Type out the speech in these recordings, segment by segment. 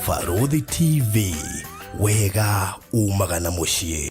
Barũthi TV, wega umaga na mũciĩ.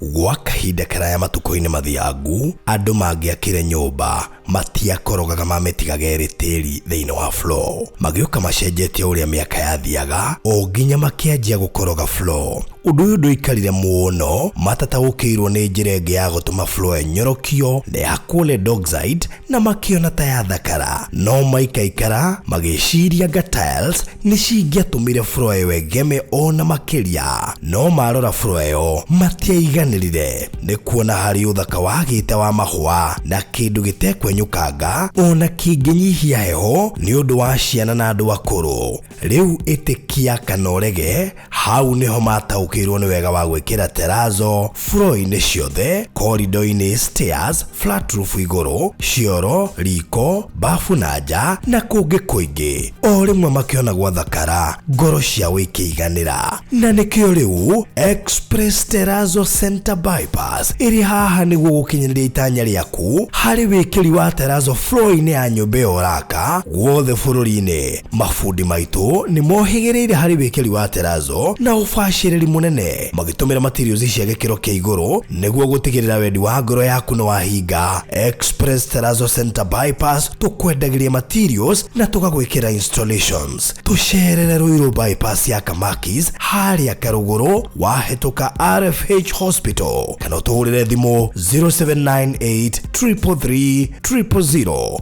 Gwa kahinda karaya matukũ-inĩ mathiangu, andũ mangĩakire nyũmba matiakorogaga mamĩtigaga ĩrĩ tĩri thĩinĩ wa floor. Magĩũka macenjetie ũrĩa mĩaka yathiaga o nginya makĩanjia gũkoroga floor. Ũndũ ũyũ ndũikarire mũno matataũkĩirwo nĩ njĩra ĩngĩ ya gũtũma floor ĩnyorokio na ĩhakwo lead oxide na makĩona ta yathakara. No maikaikara magĩciria anga tiles nĩ cingĩatũmire floor ĩyo ĩgeme o na makĩria. No marora floor ĩyo matiaiganĩrire nĩ kuona harĩ ũthaka wagĩte wa mahũa na kĩndũ gĩtekwenyũkanga ona kĩngĩnyihia heho nĩ ũndũ wa ciana na andũ akũrũ. Rĩu ĩtĩkia kana ũrege, hau nĩho mataũkĩirwo nĩ wega wa gwĩkĩra terazo floor-inĩ ciothe, corridor-inĩ, stairs, flat roof igũrũ, cioro, riko, bafu na nja na kũngĩ kũingĩ. O rĩmwe makĩona gwathakara, ngoro ciao ikĩiganĩra. Na nĩkĩo rĩu Express Terrazzo Center Bypass ĩrĩ haha nĩguo gũkinyanĩria itanya rĩaku harĩ wĩkĩri wa terrazzo floor-inĩ ya nyũmba ĩyo ũraka guothe bũrũri-inĩ. Mabundi maitũ nĩ mohĩgĩrĩire harĩ wĩkĩri wa terrazzo na ũbacĩrĩri mũnene magĩtũmĩra materials cia gĩkĩro kĩa igũrũ nĩguo gũtigĩrĩra wendi wa ngoro yaku nĩ wahinga. Express Terrazzo Center Bypass tũkwendagĩria materials na tũgagwĩkĩra installations. Tũcerere Ruiru Bypass ya Kamakis harĩa Karũgũrũ wahĩtũka RFH Hospital kana ũtũhũrĩre thimũ 0798 333 000.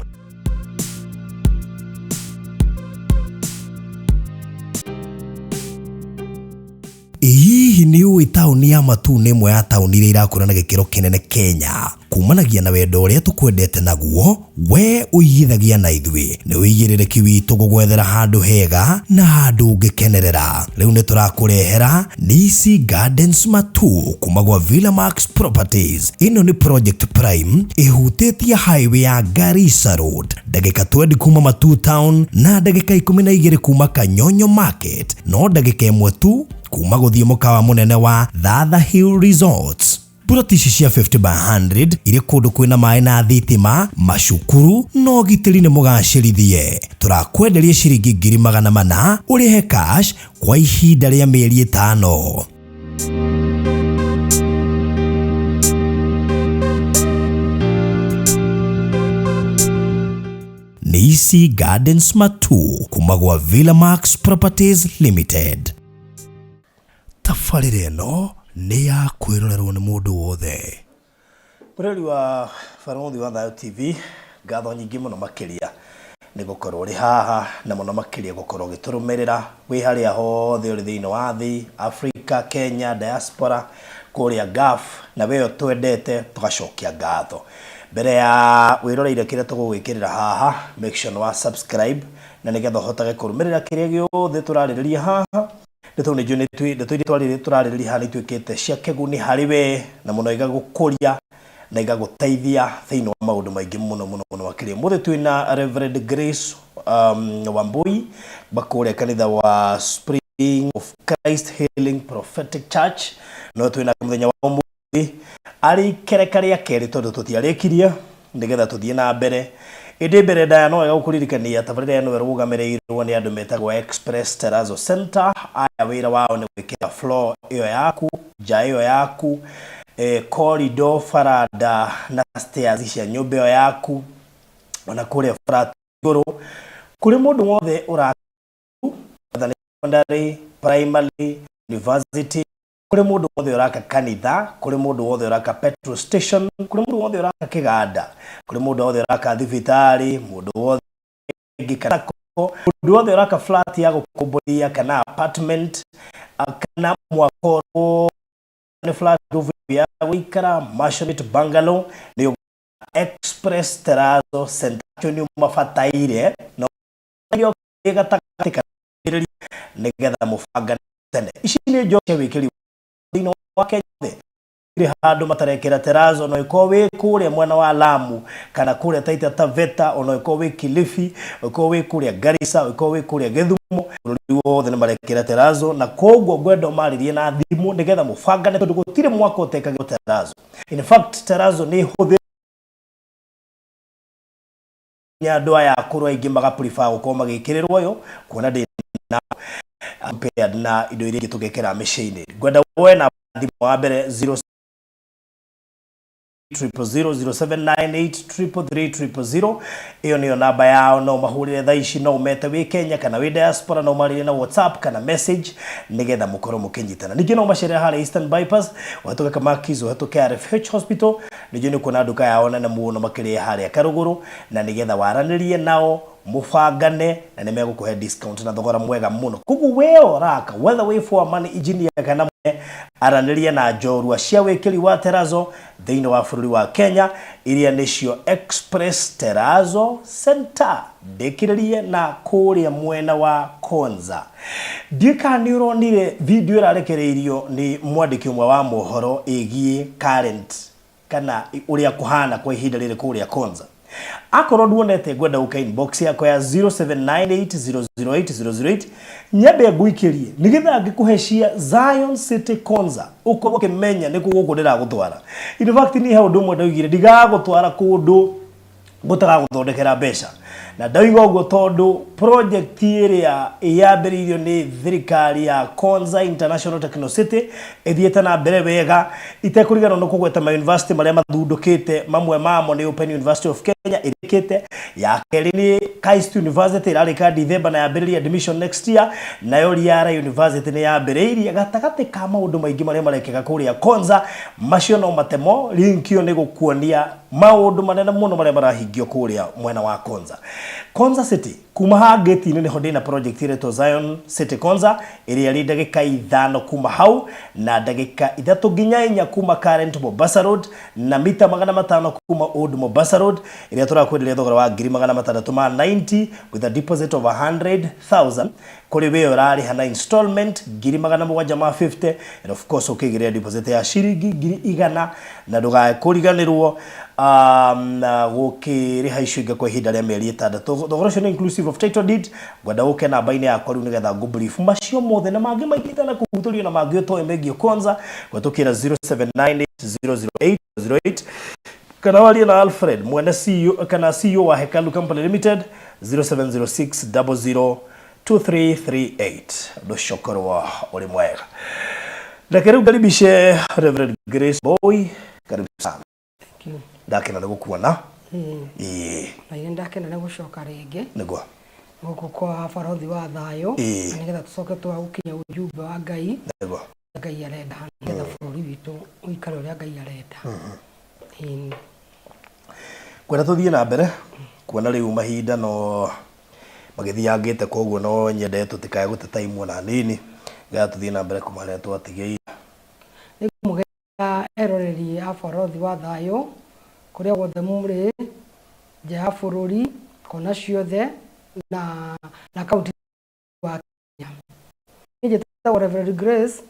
Hihi nĩ ũĩ taũni ya Matuu nĩ ĩmwe ya taũni iria irakũra na gĩkĩro kĩnene Kenya? Kumanagia na wendo ũrĩa tũkwendete naguo, we ũigithagia na ithuĩ. Nĩ ũigĩrĩrĩki witũ gũgwethera handũ hega na handũ ũngĩkenerera. Rĩu nĩ tũrakũrehera Nisi Gardens Matuu kuma gwa Villa Max Properties. Ĩno nĩ project prime ĩhutĩtie highway ya Garissa Road, ndagĩka 20 kuma Matuu Town na ndagĩka 12 kuma Kanyonyo Market, no ndagĩka ĩmwe tu kuma gũthiĩ mũkawa mũnene wa Thatha Hill Resorts. Mburoti ici cia 50 by 100 irĩ kũndũ kwĩna maĩ na thitima, macukuru na ũgitĩri nĩ mũgacĩrithie. Tũrakwenderia ciringi 400,000 ũrĩhe cash kwa ihinda rĩa mĩeri ĩtano. Nisi Gardens Matuu kuma gwa Villa Max Properties Limited. Tabarĩra ĩno nĩ ya kwĩrorerwo nĩ mũndũ wothe. Mũrori wa Barũthi wa Thayũ TV, ngatho nyingĩ mũno makĩria nĩ gũkorwo ũrĩ haha na mũno makĩria gũkorwo ũgĩtũrũmĩrĩra wĩ harĩa hothe ũrĩ thĩinĩ wa thĩ, Africa, Kenya, diaspora, kũrĩa Gulf, na we ũtwendete tũgacokia ngatho. Mbere ya wĩroreire kĩrĩa tũgũgwĩkĩrĩra haha, make sure nĩ wa subscribe na nĩgetha ũhotage kũrũmĩrĩra kĩrĩa gĩothe tũrarĩrĩria haha. Nĩ tondũ nĩ njũĩ ndeto iria tũrarĩrĩria haha nĩ ituĩkĩte cia kĩguni harĩ we na mũno igagũkũria na igagũteithia thĩinĩ wa maũndũ maingĩ mũno mũno mũno makĩria. Ũmũthĩ twĩna Reverend Grace Wambui kuma kũrĩa kanitha wa Spring of Christ Healing Prophetic Church. No twĩna mũthenya wa ũmũthĩ arĩ ikereka rĩa kerĩ tondũ tũtiarĩkirie nĩgetha tũthiĩ na mbere. Ĩndĩ mbere ndaya no wega gũkũririkania tabarĩra ĩno ĩrũgamĩrĩirwo nĩ andũ metagwo Express Terrazzo Center. Aya wĩra wao nĩ gwĩkĩra floor ĩyo yaku, nja ĩyo yaku, corridor, baranda na stairs cia nyũmba ĩyo yaku, ona kũrĩa flat igũrũ. Kũrĩ mũndũ wothe ũra whether nĩ secondary, primary, university, kũrĩ mũndũ wothe ũraka kanitha, kũrĩ mũndũ wothe ũraka petrol station, kũrĩ mũndũ wothe ũraka kĩganda, kũrĩ mũndũ wothe ũraka thibitarĩ, mũndũ wothe kana mũndũ wothe ũraka flat ya gũkomborithia kana apartment, kana mwako nĩ flat roof ya gũikara, maisonette bungalow, nĩ Express Terrazzo Center nĩ mabataire no gatagatĩ ka nĩgetha mũbangane tene. Ici nĩ njohi cia wĩkĩri thĩinĩ wa Kenya yothe gũtirĩ handũ matarekĩra terrazzo no ĩkorwo wĩ kũrĩa mwena wa Lamu kana kũrĩa Taita Taveta, ona ĩkorwo wĩ Kilifi, ĩkorwo wĩ kũrĩa Garissa, ĩkorwo wĩ kũrĩa Gĩthumo, bũrũri wothe nĩ marekĩra terrazzo, na koguo ngwenda ũmarĩrie na thimũ nĩgetha mũbangane tondũ gũtirĩ mwaka ũtekagĩrwo terrazzo. In fact, terrazzo nĩ hũthĩragwo nĩ andũ aya akũrũ aingĩ maga prefer gũkorwo magĩkĩrĩrwo yo kuona ndĩ Compared na indo iria ingĩ tũngĩkĩra mĩciĩ-inĩ, ngwenda woe na thimũ wa mbere 0 000 0798 333 000. Ĩyo nĩyo namba yao, no mahũrĩre thaa ici, no ũmete wĩ Kenya kana wĩ diaspora, no marĩre na WhatsApp kana message nĩgetha mũkorwo mũkĩnyitana. Ningĩ no macerere harĩa Eastern Bypass, ũhetũke Kamakis, ũhetũke RFH Hospital, ningĩ nĩ ũkuona nduka yao nene mũno makĩrĩa harĩa Karũgũrũ, na nĩgetha waranĩrie nao, mũbangane, na nĩ megũkũhe discount na thogora mwega mũno. Koguo we ũraka, whether wĩ foreman, engineer kana mwene, aranĩria na njorua cia wĩkĩri wa terazo thĩinĩ wa bũrũri wa Kenya, iria nĩcio Express Terrazzo Center, ndĩkĩrĩrie na kũrĩa mwena wa Konza. Ndiũĩ kana nĩ ũronire video ĩrarekereirio nĩ mwandĩki ũmwe wa mohoro ĩgiĩ current kana ũrĩa kũhana kwa ihinda rĩrĩ kũrĩa Konza. Akorwo nduonete, ngwenda ũke inbox yakwa ya 0798008008, nyambe nguikĩrie nĩgetha ngĩkũhe cia Zion City Konza ũkorwo ũkĩmenya nĩ kũ gũkũ ndĩragũtwara. In fact, niĩ he ũndũ ũmwe ndaugire, ndigagũtwara kũndũ gũtagagũthondekera mbeca, na ndauga ũguo tondũ project ĩrĩa yambĩrĩirio nĩ thirikari ya Konza International Techno City ĩthiĩte na mbere wega, itekũriganĩrwo nĩ kũgweta ma university marĩa mathundũkĩte. Mamwe mamo nĩ Open University of Kenya ĩrĩkĩte, ya kerĩ nĩ KAIST University ĩrarĩka December na yambĩrĩria admission next year, nayo Riara University nĩ yambĩrĩirie, gatagatĩ ka maũndũ maingĩ marĩa marekĩka kũrĩa Konza. Macio no matemo link ĩyo nĩ gũkuonia maũndũ manene mũno marĩa marahingio kũrĩa mwena wa Konza, Konza City. Kuma ha gate-inĩ nĩho ndĩna project ĩretwo Zion City Konza, ĩrĩa ĩrĩ ndagĩka 5 kuma hau na ndagĩka 3 nginya 4 kuma current Mombasa Road na mita 500 kuma Old Mombasa Road, ĩrĩa tũrakwenderia thogora wa ngiri 690 with a deposit of 100,000, kũrĩ we ũrarĩha na installment ngiri 750, and of course ũkĩigĩrĩra deposit ya ciringi 100,000, na ndũgae kũriganĩrwo na gũkĩrĩha icio ingĩ kwa ihinda rĩa mĩeri 6. Thogora ũcio nĩ inclusive of title deed. Ngwenda ũke namba-inĩ yakwa rĩu nĩgetha ngũbrief macio mothe na mangĩ maingĩ itanakũhutũria na mangĩ ũtoĩ megiĩ Konza kũhetũkĩra 0798008008, kana warie na Alfred mwene CEO kana CEO wa Hekalu Company Limited, 0706 00 2338. Ũndũ ũcio ũkorwo ũrĩ mwega. Reke rĩu ngaribishe Reverend Grace Boy, karibu sana. Thank you. Ndakena nĩ gũkuona. Ĩĩ. Na nĩ ndakena nĩ gũcoka rĩngĩ Nĩguo. Gũkũ kwa barothi wa thayũ, na nĩgetha tũcoke twa gũkinya ujumbe wa Ngai. Nĩguo. Ngai arenda nĩgetha bũrũri witũ ũikare ũrĩa Ngai arenda. Ĩĩ. Kwenda tũthiĩ na mbere kuona rĩu mahinda no magĩthiangĩte, koguo no nyende tũtikae gũte time ona nini, nĩgetha tũthiĩ na mbere kuma harĩa twatigĩire. Nĩ ngũmũgeithia eroreri a barothi wa thayũ kũrĩa guothe mũrĩ nja ya bũrũri, kona ciothe na kaunti wa Kenya. Niĩ njĩtagwo Reverend Grace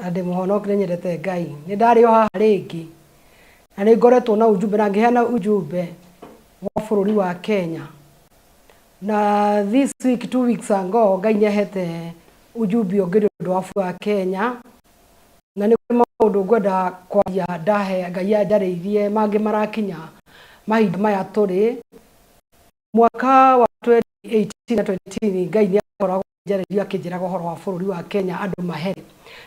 na ndĩ mũhonoki, nĩ nyendete Ngai. Nĩ ndarĩ o haha rĩngĩ na nĩ ngoretwo na ujumbe na ngĩheana ujumbe wa bũrũri wa Kenya. Na this week, 2 weeks ago, Ngai nĩ ahete ujumbe ũngĩ nĩ ũndũ wa bũrũri wa Kenya, na nĩ kũrĩ maũndũ ngwenda kwaria ndahe Ngai anjarĩirie, mangĩ marakinya mahinda maya tũrĩ. Mwaka wa 2018 na 2019 Ngai nĩ akoragwo akĩnjarĩria, akĩnjĩraga ũhoro wa bũrũri wa Kenya, andũ mahere,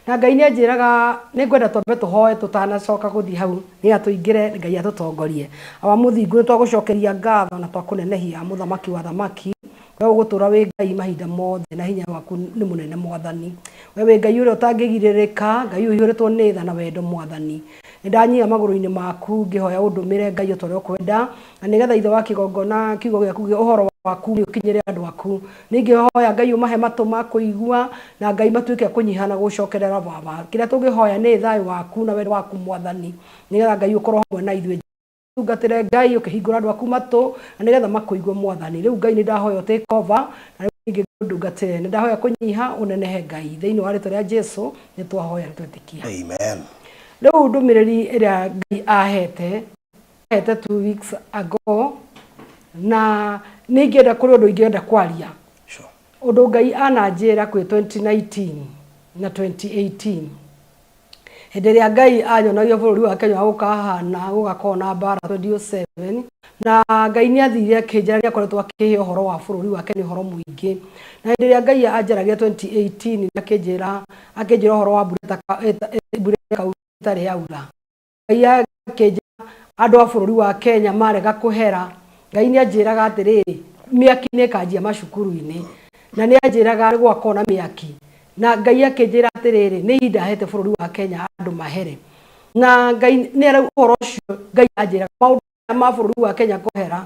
na Ngai nĩ anjĩraga nĩ ngwenda twambe tũhoe tũtanacoka gũthiĩ hau, nĩgetha tũingĩre Ngai atũtongorie. Awa mũthingu, nĩ twagũcokeria ngatho na twakũnenehia, mũthamaki wa thamaki. We ũgũtũra wĩ Ngai mahinda mothe na hinya waku nĩ mũnene. Mwathani, we wĩ Ngai ũrĩa ũtangĩgirĩrĩka, Ngai ũiyũrĩtwo nĩ tha na wendo. Mwathani, nĩ ndanyihia magũrũ-inĩ maku ngĩhoya ũndũmĩre, Ngai, o ta ũrĩa ũkwenda, na nĩgetha ithe wa kĩgongona kiugo gĩaku, ũhoro waku ũkinyĩre andũ aku. Ningĩ hoya, Ngai, ũmahe matũ ma kũigua, na Ngai matuĩke a kũnyiha na gũcokerera. Baba, kĩrĩa tũngĩhoya nĩ thayũ waku na wendo waku, Mwathani, nĩgetha Ngai ũkorwo hamwe na ithuĩ. Tungatĩre, Ngai, ũkĩhingũra andũ aku matũ na nĩgetha makũigue. Mwathani, rĩu Ngai nĩ ndahoya take over, na rĩu ningĩ ndungatĩre. Nĩ ndahoya kũnyiha, ũnenehe, Ngai. Thĩinĩ wa rĩtwa rĩa Jesu nĩ twahoya, nĩ twetĩkia. Amen. Rĩu ndũmĩrĩri ĩrĩa Ngai ahete 2 weeks ago, na nĩ ingĩenda kũrĩ ũndũ ingĩenda kwaria. Ũndũ Ngai ananjĩra kwĩ 2019 na 2018. Hĩndĩ ĩrĩa Ngai anyonagia bũrũri wa Kenya gũkahana gũgakorwo na mbara 2007 na Ngai nĩ athire akĩnjara nĩ akoretwo akĩhe ũhoro wa bũrũri wa Kenya ũhoro mũingĩ. Na hĩndĩ ĩrĩa Ngai anjaragia 2018 nĩ akĩnjĩra akĩnjĩra ũhoro wa mbura ĩkaura ĩtarĩ yaura. Ngai akĩnjĩra andũ a bũrũri wa Kenya marega kũhera, Ngai nĩ anjĩraga atĩrĩrĩ, mĩaki nĩ ĩkanjia macukuru-inĩ. Na nĩ anjĩraga nĩ gũgakorwo na mĩaki. Na Ngai akĩnjĩra atĩrĩrĩ, nĩ ihinda hete bũrũri wa Kenya andũ mahere. Na Ngai nĩ arauga ũhoro ũcio Ngai anjĩraga maũndũ ma bũrũri wa Kenya kũhera,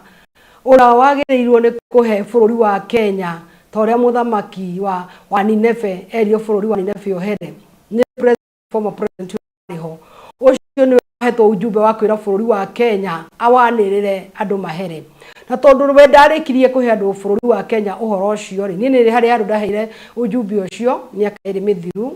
ũrĩa wagĩrĩirwo nĩ kũhe bũrũri wa Kenya ta ũrĩa mũthamaki wa Nineve erire bũrũri wa Nineve ũhere, nĩ former president ũrĩa ho ũcio nĩwe wahetwo ujumbe wa kwĩra bũrũri wa Kenya awanĩrĩre andũ mahere na tondũ we ndarĩkirie kũhe andũ bũrũri wa Kenya ũhoro ũcio rĩ niĩ nĩ harĩ handũ ndaheire ujumbe ũcio mĩaka ĩrĩ mĩthiru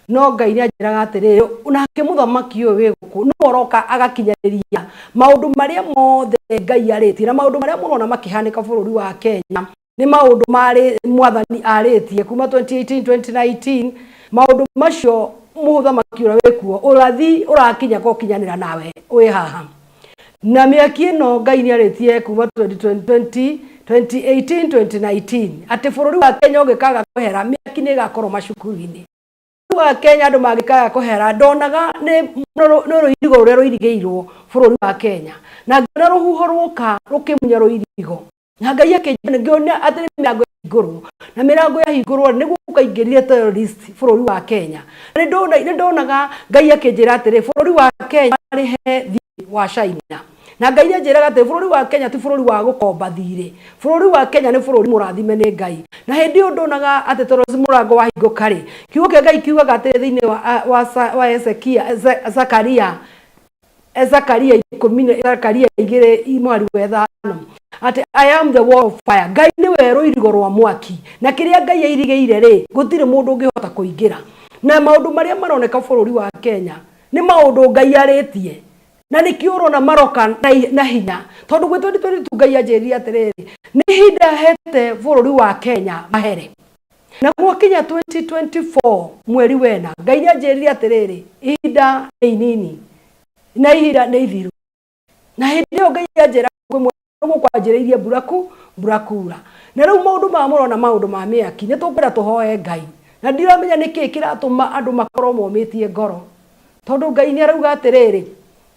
no Ngai nĩ anjĩraga atĩrĩrĩ nake mũthamaki ũyũ wĩ gũkũ nĩwe ũroka agakinyanĩria maũndũ marĩa mothe Ngai arĩtie na maũndũ marĩa mũrona makĩhanĩka bũrũri wa Kenya nĩ maũndũ marĩ mwathani arĩtie kuma 2018 2019 maũndũ macio mũthamaki ũrĩa wĩkuo ũrathi ũrakinya gũkinyanĩra nawe wĩ haha na mĩaki ĩno Ngai nĩ arĩtie kuma 2020 2018 2019 atĩ bũrũri wa Kenya ũngĩkaga kũhera mĩaki nĩ ĩgakorwo macukuru-inĩ Bũrũri wa Kenya andũ mangĩkaga kũhera ndonaga nĩ rũirigo rũrĩa rũirigĩirwo bũrũri wa Kenya na ngĩona rũhuho rwoka rũkĩmunya rũirigo na Ngai akĩnjĩra ngĩona atĩ nĩ mĩrango yahingũrwo na mĩrango yahingũrwo nĩguo gũkaingĩrire terrorist bũrũri wa Kenya na nĩ ndonaga Ngai akĩnjĩra atĩrĩ bũrũri wa Kenya marĩhe thiirĩ wa China na Ngai nĩ anjĩraga atĩ bũrũri wa Kenya ti bũrũri wa gũkomba thiirĩ bũrũri wa Kenya nĩ bũrũri mũrathime nĩ Ngai na hĩndĩ ĩyo ndonaga atĩ tondũ mũrango wahingũka rĩ kiugo kĩa Ngai kiugaga atĩrĩ thĩinĩ wa Ezekia Zakaria Zakaria ikũmi na Zakaria igĩrĩ mwari wa ĩthano atĩ I am the wall of fire Ngai nĩwe rũirigo rwa mwaki na kĩrĩa Ngai airigĩire rĩ gũtirĩ mũndũ ũngĩhota kũingĩra na maũndũ marĩa maroneka bũrũri wa Kenya nĩ maũndũ Ngai arĩtie na nĩkĩo ũrona maroka na hinya tondũ gwĩ 2022 Ngai anjĩrire atĩrĩrĩ nĩ ihinda hete bũrũri wa Kenya mahere na gwakinya 2024 mweri wena Ngai nĩ anjĩrire atĩrĩrĩ ihinda nĩ inini na ihinda nĩ ithiru na hĩndĩ ĩyo Ngai anjĩra kwĩ gũkũ anjĩrĩirie mbura ku mbura kura na rĩu maũndũ maya mũrona maũndũ ma mĩaki nĩ tũkwenda tũhoe Ngai na ndiramenya nĩ kĩĩ kĩratũma andũ makorwo momĩtie ngoro tondũ Ngai nĩ arauga atĩrĩrĩ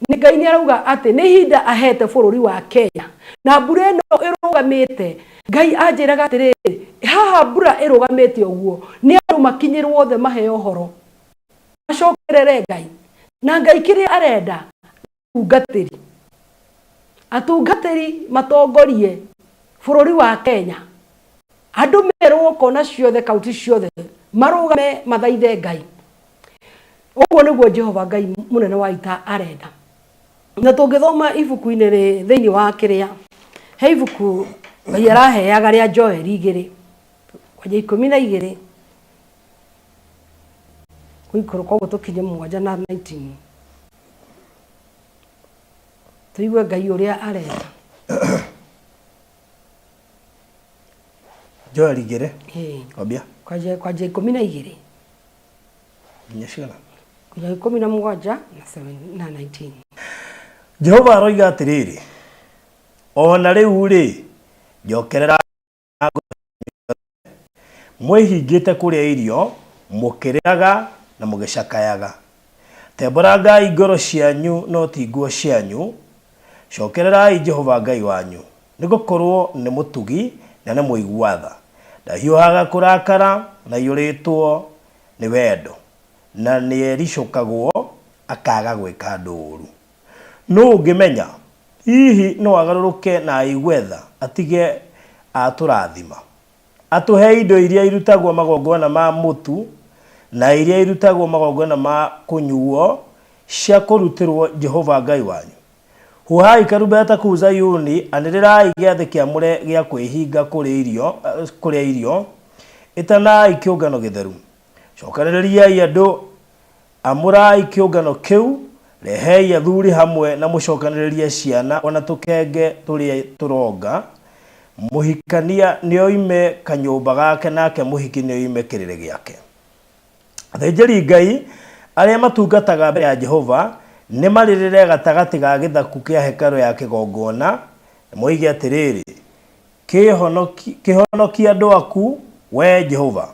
nĩ Ngai nĩ arauga atĩ nĩ ihinda ahete bũrũri wa Kenya na mbura ĩno ĩrũgamĩte Ngai anjĩraga atĩrĩrĩ haha mbura ĩrũgamĩte ũguo nĩ andũ makinyĩrwo othe maheo ũhoro macokerere Ngai na Ngai kĩrĩa arenda atungatĩri atungatĩri matongorie bũrũri wa Kenya andũ merwo kona ciothe kaunti ciothe marũgame mathaithe Ngai ũguo nĩguo Jehova Ngai mũnene wa ita arenda na tũngĩthoma ibuku-inĩ rĩ thĩinĩ wa kĩrĩa he ibuku Ngai araheaga rĩa Joeli igĩrĩ kwanja ikũmi na igĩrĩ gũikũrũka ũguo tũkinye mũgwanja na 19 tũigue Ngai ũrĩa arenda. Joeli igĩrĩ Ĩĩ. kwambia kwanja kwanja ikũmi na igĩrĩ nginya cigana nginya ikũmi na mũgwanja na seven na 19. Jehova aroiga atĩrĩrĩ o na rĩu-rĩ njokerera Mwĩhingĩte kũrĩa irio, mũkĩrĩraga na mũgĩcakayaga. Tembũrangai ngoro cianyu no ti nguo cianyu, cookererai Jehova Ngai wanyu, nĩgũkorwo nĩ mũtugi na nĩ mũigua tha, ndahiũhaga kũrakara na aiyũrĩtwo nĩ wendo, na nĩericũkagwo akaaga gwĩka andũ ũũru. Nũũ ũngĩmenya? Hihi no agarũrũke na aigue tha, atige atũrathima, atũhe indo iria irutagwo magongona ma mũtu na iria irutagwo magongona ma kũnyuuo cia kũrutĩrwo Jehova Ngai wanyu. Huhai karumbeta kũu Zayuni, anĩrĩrai gĩathĩ kĩamũre gĩa kwĩhinga kũrĩa irio, ĩtanai kĩũngano gĩtheru. Cokanĩrĩriai andũ Amũrai kĩũngano kĩu, rehei athuri hamwe na mũcokanĩrĩrie ciana o na tũkenge tũrĩa tũronga, mũhikania nĩoime kanyũmba gake nake mũhiki nĩoime kĩrĩrĩ gĩake. Athĩnjĩri Ngai Arĩa matungataga mbere ya Jehova nĩmarĩrĩre gatagatĩ ga gĩthaku kĩa hekarũ ya kĩgongona, na moige atĩrĩrĩ, Kĩhonokie andũ aku, Wee Jehova,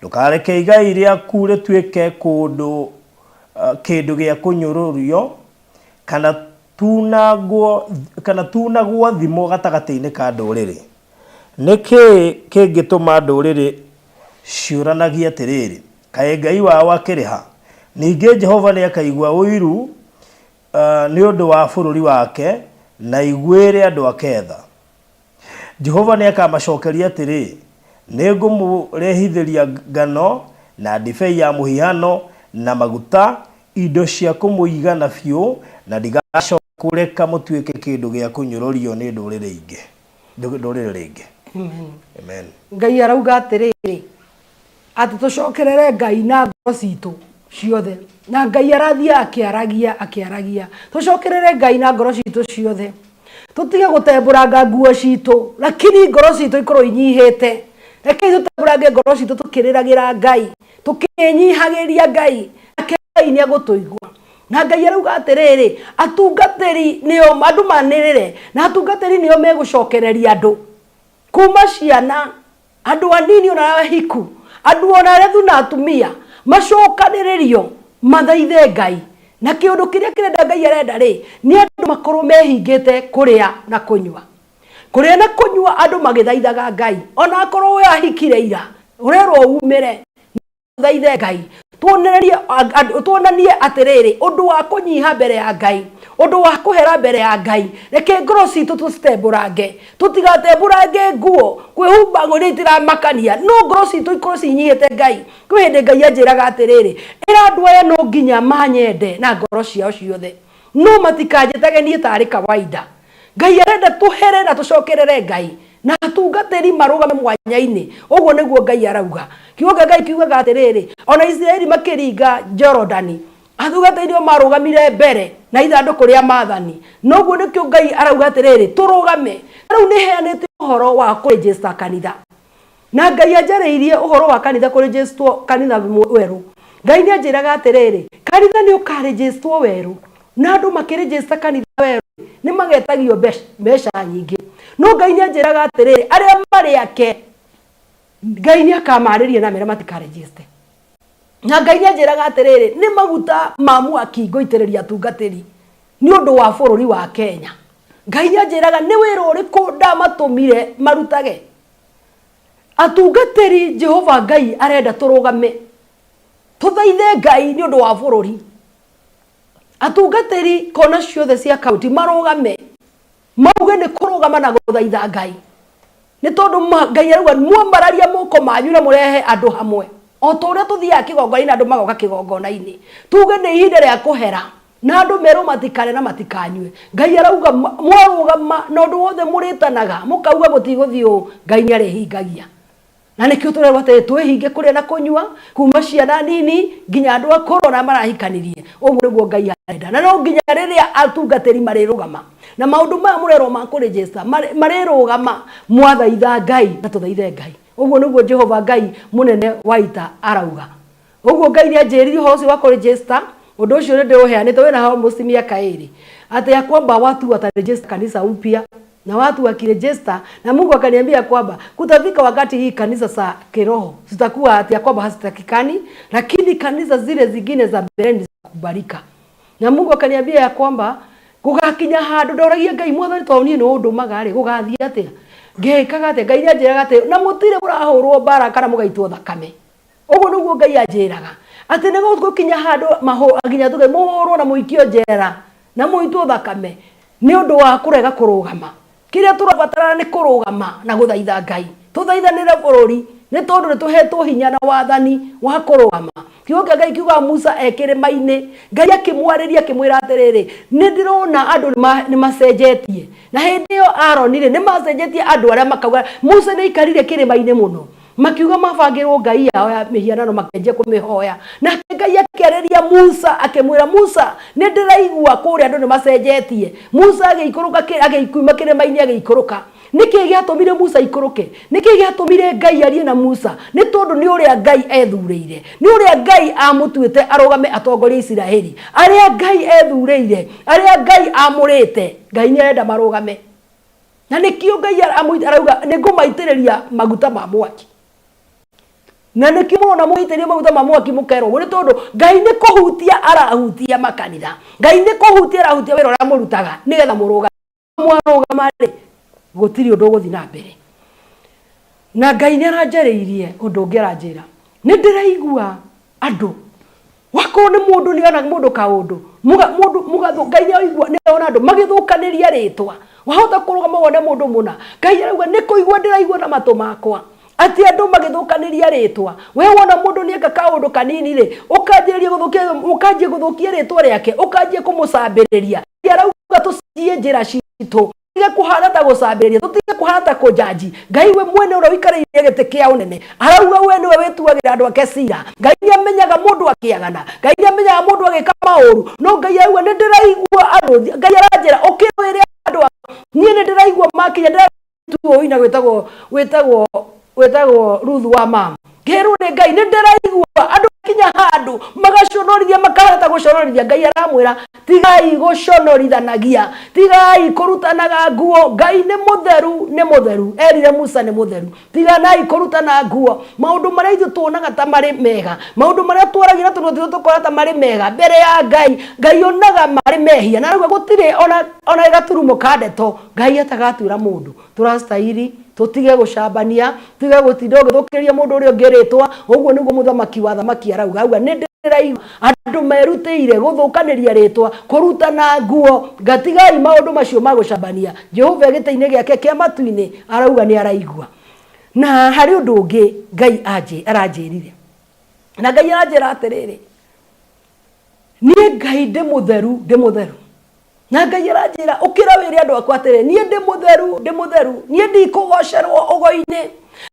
ndũkareke igai rĩaku rĩtuĩke kũndũ kĩndũ gĩa kũnyũrũrio, kana tunangwo kana tunagwo thimo gatagatĩ-inĩ ka ndũrĩrĩ. Nĩ kĩĩ kĩngĩtũma ndũrĩrĩ ciũranagie atĩrĩrĩ, Kaĩ Ngai wao akĩrĩ ha? Ningĩ Jehova nĩakaigua ũiru nĩ ũndũ wa bũrũri wake, na aiguĩre andũ ake tha. Jehova nĩakamacokeria atĩrĩ, Nĩngũmũrehithĩria ngano, na ndibei ya mũhihano, na maguta, indo cia kũmũigana biũ, na ndigacoka kũreka mũtuĩke kĩndũ gĩa kũnyũrũrio nĩ ndũrĩrĩ ingĩ, ndũrĩrĩ rĩngĩ. Amen. Amen. Ngai arauga atĩrĩrĩ, atĩ tũcokerere Ngai na ngoro citũ ciothe. Na Ngai arathiĩ akĩaragia akĩaragia. Tũcokerere Ngai na ngoro citũ ciothe. Tũtige gũtembũranga nguo citũ, lakini ngoro citũ ikorwo inyihĩte. Rekei tũtembũrange ngoro citũ tũkĩrĩragĩra Ngai, tũkĩnyihagĩria Ngai, nake Ngai nĩ egũtũigua. Na Ngai arauga atĩrĩrĩ, atungatĩri nĩo andũ manĩrĩre, na atungatĩri nĩo megũcokereria andũ. Kuma ciana Andũ anini ona ahiku, andũ ona arĩa thuna atumia, macokanĩrĩrio mathaithe Ngai. Na kĩũndũ kĩrĩa kĩrenda Ngai arenda rĩ, nĩ andũ makorwo mehingĩte kũrĩa na kũnyua. Kũrĩa na kũnyua andũ magĩthaithaga Ngai. Ona akorwo we ahikire ira, ũrerwo umĩre. Tũthaithe Ngai, tuonererie andũ, tuonanie atĩrĩrĩ, ũndũ wa kũnyiha mbere ya Ngai, ũndũ wa kũhera mbere ya Ngai. Reke ngoro citũ tũcitembũrange, tũtigatembũrange nguo, kwĩhumba nguo iria itiramakania, no ngoro citũ ikorwo cinyihĩte Ngai. Kwĩ hĩndĩ Ngai anjĩraga atĩrĩrĩ, ĩra andũ aya no nginya manyende na ngoro ciao ciothe, no matikanjĩtage niĩ tarĩ kawaida. Ngai arenda tũhere na tũcokerere Ngai na atungatĩri marũgame mwanya-inĩ. Ũguo nĩguo Ngai arauga. Kiugo kĩa Ngai kiugaga atĩrĩrĩ, ona Isiraeli makĩringa Jorodani, atungatĩri nĩo marũgamire mbere na ithandũkũ rĩa maathani. Na ũguo nĩkĩo Ngai arauga atĩrĩrĩ, tũrũgame. Rĩu nĩ heanĩte ũhoro wa kũrĩnjĩsta kanitha. Na Ngai anjarĩirie ũhoro wa kanitha kũrĩnjĩstwo kanitha werũ. Ngai nĩ anjĩraga atĩrĩrĩ, kanitha nĩ ũkarĩnjĩstwo werũ. Na andũ makĩrĩnjĩsta kanitha werũ nĩ magetagio mbeca nyingĩ. No Ngai nĩ anjĩraga atĩrĩrĩ, arĩa marĩ ake, Ngai nĩ akamarĩria na amere matikarĩnjĩste. Na Ngai nĩ anjĩraga atĩrĩrĩ, nĩ maguta ma mwaki ngũitĩrĩria atungatĩri nĩ ũndũ wa bũrũri wa Kenya. Ngai nĩ anjĩraga nĩ wĩra ũrĩkũ ndamatũmire marutage. Atungatĩri Jehova Ngai arenda tũrũgame tũthaithe Ngai nĩ ũndũ wa bũrũri. Atungatĩri kona ciothe cia kaunti marũgame mauge nĩ kũrũgama na gũthaitha Ngai. Nĩ tondũ Ngai arauga mwambararia moko manyu na mũrehe andũ hamwe. O ta ũrĩa tũthiaga kĩgongona-inĩ andũ magoka kĩgongona-inĩ. Tuge nĩ ihinda rĩa kũhera na andũ merwo matikarĩe na matikanyue. Ngai arauga mwarũgama na ũndũ wothe mũrĩtanaga mũkauga mũtigũthiĩ ũũ, Ngai nĩ arĩhingagia. Na nĩkĩo tũrerwo atĩrĩ, twĩhinge kũrĩa na kũnyua, kuma ciana nini nginya andũ akũrũ arĩa marahikanirie. Ũguo nĩguo Ngai arenda. Na no nginya rĩrĩa atungatĩri marĩrũgama na maũndũ maya mũrerwo ma kũrĩnjĩsta marĩrũgama mwathaitha Ngai na tũthaithe Ngai. Ũguo nĩguo Jehova Ngai mũnene wa ita arauga. Ũguo Ngai nĩ anjĩrire ũhoro ũcio wa kũrĩnjĩsta, ũndũ ũcio nĩ ndĩũheanĩte wĩna almost mĩaka ĩrĩ, atĩ ya kwamba watu watarejista kanisa upya na watu wakirejista, na Mungu akaniambia kwamba kutafika wakati hii kanisa za kiroho zitakuwa ati ya kwamba hazitakikani, lakini kanisa zile zingine za mbeleni zitakubalika. Na Mungu akaniambia ya kwamba gũgakinya handũ ndoragia Ngai mwathani tondũ niĩ nĩwe ũndũmaga rĩ gũgathiĩ atĩa ngĩkaga atĩa Ngai nĩanjĩraga atĩ na mũtirĩ mũrahũrwo mbara kana mũgaitwo thakame Ũguo nĩguo Ngai anjĩraga atĩ nĩ gũgũkinya handũ nginya tuge mũhũrwo na mũikio njera na mũitwo thakame nĩ ũndũ wa kũrega kũrũgama. Kĩrĩa tũrabatara nĩ kũrũgama na gũthaitha Ngai. Tũthaithanĩre bũrũri nĩ tondũ nĩ tũhetwo hinya na wathani wa kũrũgama. Kiugo kĩa Ngai kiugaga Musa e kĩrĩma-inĩ, Ngai akĩmwarĩria akĩmwĩra atĩrĩrĩ, nĩ ndĩrona andũ nĩ macenjetie. Na hĩndĩ ĩyo Aroni rĩ, nĩ macenjetie andũ arĩa makauga, Musa nĩ aikarire kĩrĩma-inĩ mũno. Makiuga mabangĩrwo ngai yao ya mĩhianano makĩanjia kũmĩhoya. Nake Ngai akĩarĩria Musa akĩmwĩra, Musa, nĩ ndĩraigua kũrĩa andũ nĩ macenjetie. Musa agĩikũrũka agĩkiuma kĩrĩma-inĩ agĩikũrũka. Nĩ kĩĩ gĩatũmire Musa aikũrũke? Nĩ kĩĩ gĩatũmire Ngai arie na Musa? Nĩ tondũ nĩ ũrĩa Ngai ethurĩire. Nĩ ũrĩa Ngai amũtuĩte arũgame atongorie Isiraeli. Arĩa Ngai ethurĩire, arĩa Ngai amũrĩte, Ngai nĩ arenda marũgame. Na nĩkĩo Ngai arauga nĩ ngũmaitĩrĩria maguta ma mwaki. Na nĩkĩo mũrona mũgĩitĩrĩrio maguta ma mwaki mũkerwo ũguo, nĩ tondũ Ngai nĩ kũhutia arahutia makanitha. Ngai nĩ kũhutia arahutia wĩra ũrĩa mũrutaga nĩgetha mũrũgame. Mwarũgama rĩ, gũtirĩ ũndũ ũgũthiĩ na mbere. Na Ngai nĩ aranjarĩirie ũndũ ũngĩ aranjĩra, nĩ ndĩraigua andũ wakorwo nĩ mũndũ nĩ ona mũndũ kaũndũ mũndũ mũgathũ Ngai nĩ aigua nĩ ona andũ magĩthũkanĩria rĩtwa. Wahota kũrũgama wone mũndũ mũna, Ngai arauga nĩ kũigua ndĩraigua na matũ makwa atĩ andũ magĩthũkanĩria rĩtwa. We wona mũndũ nĩ eka kaũndũ kanini rĩ, ũkanjĩrĩria gũthũkia, ũkanjia gũthũkia rĩtwa rĩake, ũkanjia kũmũcambĩrĩria. Ngai arauga tũcenjie njĩra citũ, tũtige kũhana ta gũcambĩrĩria, tũtige kũhana ta kũnjanji. Ngai we mwene ũrĩa ũikarĩire gĩtĩ kĩa ũnene arauga we nĩwe wĩtuagĩra andũ ake cira. Ngai nĩ amenyaga mũndũ akĩagana, Ngai nĩ amenyaga mũndũ agĩka maũru, no Ngai arauga nĩ ndĩraigua andũ, Ngai aranjĩra ũkĩra wĩre andũ akwa, niĩ nĩ ndĩraigua makinya ndĩra ũina wĩtagwo wĩtagwo wĩtagwo Ruth wa mama ngĩrwo nĩ Ngai nĩ ndĩraigua andũ kinya handũ magaconorithia makahota gũconorithia. Ngai aramwĩra tigai gũconorithanagia, tigai kũrutanaga nguo. Ngai nĩ mũtheru, nĩ mũtheru, erire Musa nĩ mũtheru, tiganai kũrutana nguo. Maũndũ marĩa ithuĩ tuonaga ta marĩ mega, maũndũ marĩa twaragia na tũnua twitũ tũkona ta marĩ mega mbere ya Ngai, Ngai onaga marĩ mehia, na arauga gũtirĩ ona gaturumo ka ndeto Ngai atagatuĩra mũndũ. Tũrastahili tũtige gũcambania, tũtige gũtinda ũgĩthũkĩria mũndũ ũrĩa ũngĩ rĩtwa. Ũguo nĩguo mũthamaki wa thamaki arauga, auga nĩ ndĩraigua andũ merutĩire gũthũkanĩria rĩtwa, kũrutana nguo, ngatigai maũndũ macio ma gũcambania. Jehova e gĩtĩ-inĩ gĩake kĩa matu-inĩ arauga nĩ araigua. Na harĩ ũndũ ũngĩ Ngai aranjĩrire, na Ngai aranjĩra atĩrĩrĩ, niĩ Ngai ndĩ mũtheru, ndĩ mũtheru. Na Ngai aranjĩra ũkĩra wĩre andũ akwa atĩrĩ, niĩ ndĩ mũtheru, ndĩ mũtheru, niĩ ndikũgocerwo ũgo-inĩ.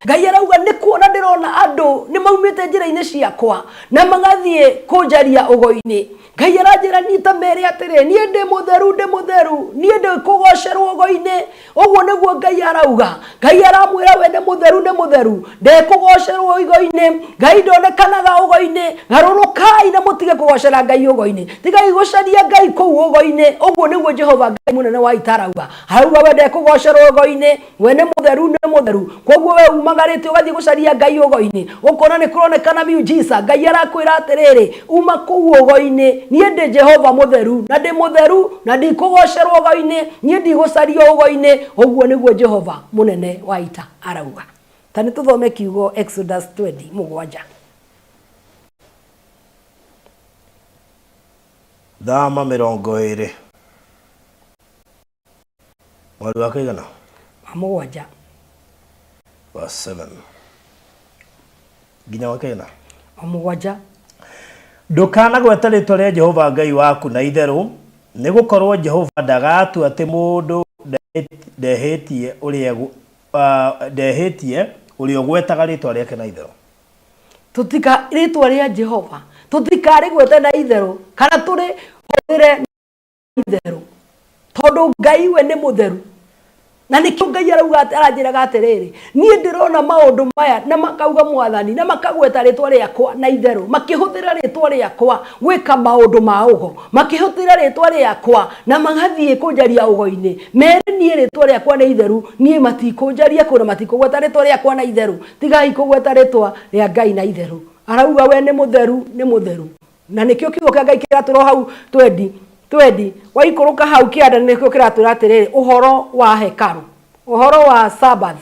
Ngai arauga nĩ kuona ndĩrona andũ nĩ maumĩte njĩra-inĩ ciakwa na magathiĩ kũnjaria ũgo-inĩ. Ngai aranjĩra niĩ ta mere atĩrĩ, niĩ ndĩ mũtheru, ndĩ mũtheru, niĩ ndikũgocerwo ũgo-inĩ. Ũguo nĩguo Ngai arauga. Ngai aramwĩra we nĩ mũtheru, nĩ mũtheru, ndekũgocerwo ũgo-inĩ. Ngai ndonekanaga ũgo-inĩ. Garũrũkai na mũtige kũgocera Ngai ũgo-inĩ, tigai gũcaria Ngai kũu ũgo-inĩ. Ũguo nĩguo Jehova Ngai mũnene wa ita arauga. Arauga we ndekũgocerwo ũgo-inĩ, we nĩ mũtheru, nĩ mũtheru. Koguo we umagarĩte ũgathiĩ gũcaria Ngai ũgo-inĩ, ũkona nĩ kũronekana miujiza. Ngai arakwĩra atĩrĩrĩ, uma kũu ũgo-inĩ, niĩ ndĩ Jehova mũtheru, na ndĩ mũtheru, na ndikũgocerwo ũgo-inĩ, niĩ ndigũcario ũgo-inĩ. Ũguo nĩguo Jehova mũnene wa ita arauga. Ta nĩ tũthome kiugo Exodus 20 mũgwanja. Thama 20 mweri wa kaigana? Wa mũgwanja. Verse 7 nginya wa kaigana? Wa mũgwanja. Ndũkanagwete rĩĩtwa rĩa Jehova Ngai waku na itherũ, nĩ gũkorwo Jehova ndagatua atĩ mũndũ ndehĩtie ũrĩa ndehĩtie ũrĩa ũgwetaga rĩĩtwa rĩake na itherũ. Tũtika rĩtwa rĩa Jehova tũtikarĩgwete na itherũ kana tũrĩhũthĩre na itherũ, tondũ Ngai we nĩ mũtheru. Na nĩkĩo Ngai arauga aranjĩraga atĩrĩrĩ, niĩ ndĩrona maũndũ maya na makauga mwathani na makagweta rĩtwa rĩakwa na itherũ, makĩhũthĩra rĩtwa rĩakwa gwĩka maũndũ ma ũgo, makĩhũthĩra rĩtwa rĩakwa na magathiĩ kũnjaria ũgo-inĩ. Mere niĩ rĩtwa rĩakwa nĩ itheru, niĩ matikũnjaria kũu na matikũgweta rĩtwa rĩakwa na itherũ. Tigai kũgweta rĩtwa rĩa Ngai na itherũ. Arauga we nĩ mũtheru, nĩ mũtheru. Na nĩkĩo kiugo kĩa Ngai kĩratũra hau twendi, twendi. Waikũrũka hau kĩanda nĩkĩo kĩratwĩra atĩrĩrĩ, ũhoro wa hekarũ, ũhoro wa Sabbath,